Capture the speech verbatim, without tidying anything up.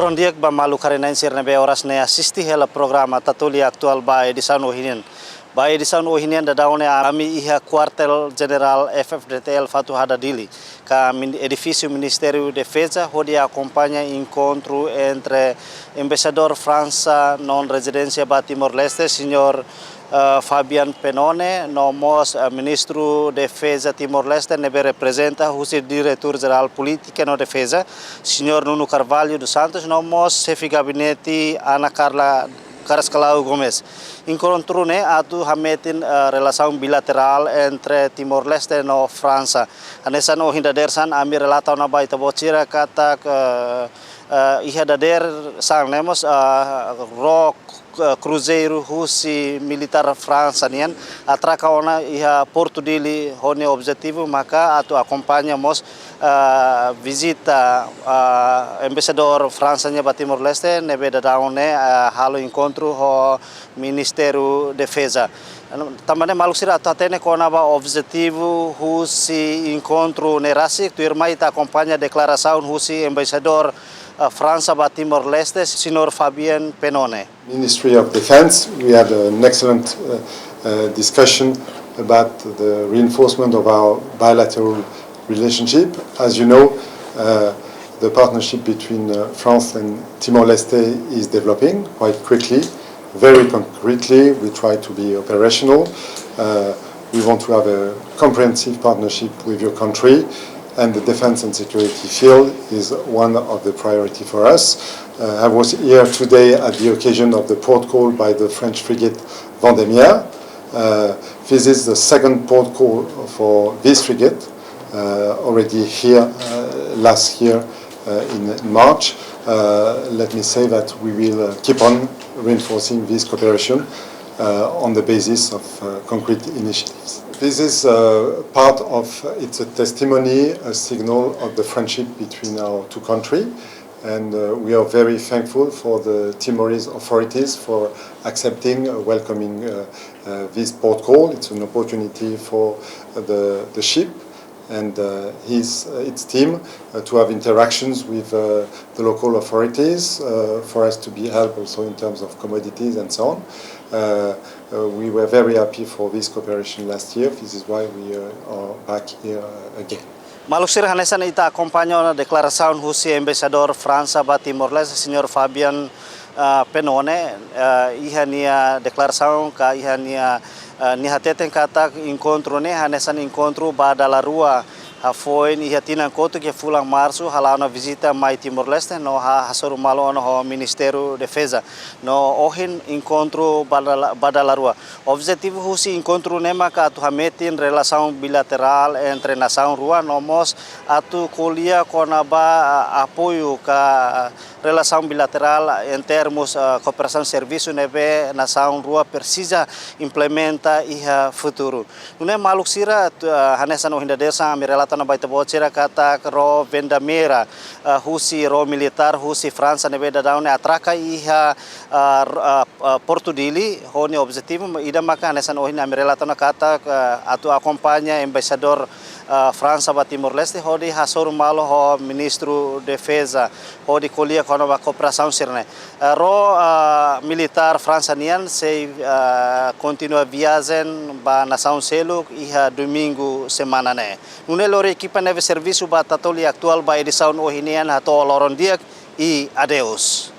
Loron di'ak ba maluk haree-na'in sira ne'ebé oras ne'e asiste hela programa Tatoli Atuál ba edisaun ohin nian. Ba edisaun ohin nian daudaun ne'e ami iha Kuartel Jenerál F F D T L Fatuhada Dili, ka min-, edifísiu Ministériu Defeza, hodi akompaña enkontru entre Embaixadór Fransa non rezidénsia ba Timor-Leste, señór, eh, Fabian Pennone, no mós, eh, Ministru Defeza Timor-Leste, ne'ebé reprezenta husi Diretór Jerál Polítika no Defeza, señór Nuno Carvalho dos Santos, no mós Xefe Gabinete Ana Carla Carrascalão Gomes. Enkontru ne'e atu hametin, eh, relasaun bilaterál entre Timor-Leste no Fransa. Hanesan ohin dadeer-saan ami relata ona ba ita-boot sira katak, eh, eh, iha dadeer-saan ne'e mós, eh, ró, eh, kruzeiru husi militár Fransa nian atraka ona iha Portu Dili ho nia objetivu maka atu akompaña mós, eh, vizita, eh, Embaixadór Fransa nian ba Timor-Leste, ne'ebé daudaun ne'e, eh, halo enkontru ho Ministériu Defeza. Tanba ne'e maluk sira atu hatene kona-ba objetivu husi enkontru ne'e rasik, tuirmai ita akompaña deklarasaun husi Embaixadór, eh, Fransa ba Timor-Leste, señór Fabian Pennone. Ministry of Defense, we had an excellent, uh, uh, discussion about the reinforcement of our bilateral relationship. As you know, uh, the partnership between, uh, France and Timor-Leste is developing quite quickly. Very concretely, we try to be operational. Uh, we want to have a comprehensive partnership with your country, and the defense and security field is one of the priority for us. Uh, I was here today at the occasion of the port call by the French frigate Vendémiaire. Uh, this is the second port call for this frigate, uh, already here, uh, last year, uh, in, in March. Uh, let me say that we will, uh, keep on reinforcing this cooperation, uh, on the basis of, uh, concrete initiatives. This is, uh, part of, it's a testimony, a signal of the friendship between our two countries. And, uh, we are very thankful for the Timorese authorities for accepting, uh, welcoming, uh, uh, this port call. It's an opportunity for, uh, the, the ship and, uh, his, uh, its team, uh, to have interactions with, uh, the local authorities, uh, for us to be helped also in terms of commodities and so on. Uh, uh, we were very happy for this cooperation last year. This is why we, uh, are back here, uh, again. Maluk sira, hanesan ita akompaña ona deklarasaun husi Embaixadór Fransa ba Timor-Leste, señór Fabian, ah, Pennone, ah, iha nia deklarasaun ka iha nia, ah, nia hateten katak enkontru ne'e hanesan enkontru ba dala rua, hafoin iha tinan kotuk iha fulan Marsu hala'o ona vizita mai Timor-Leste no ha-, hasoru malu ona ho Ministériu Defeza. No ohin enkontru ba dala, ba dala rua. Objetivu husi enkontru ne'e maka atu hametin relasaun bilaterál entre nasaun rua no mós atu ko'alia kona-ba, ah, apoiu ka, ah, relasaun bilaterál em termos, ah, kooperasaun servisu ne'ebé nasaun rua presiza implementa iha futuru. Nune'e maluk sira, tu, ah, hanesan ohin dadeer-saan ami relata ona ba ita-boot sira katak ró Vendémiaire, ah, husi ró militár husi Fransa ne'ebé daudaun ne'e atraka iha, ah, r-, ah, ah, Portu Dili, ho nia objetivu ida maka hanesan ohin ami relata ona katak, ah, atu akompaña Embaixadór, ah, Fransa ba Timor-Leste, hodi hasoru malu ho Ministru Defeza, hodi ko'alia kona-ba kooperasaun sira-ne'e. Ah, ró, ah, militár Fransa nian sei, ah, kontinua viajen ba nasaun seluk iha Domingu semana ne'e. Nune'e lori ekipa ne'ebé servisu ba Tatoli Atuál ba edisaun ohin nian hato'o loron di'ak i adeus.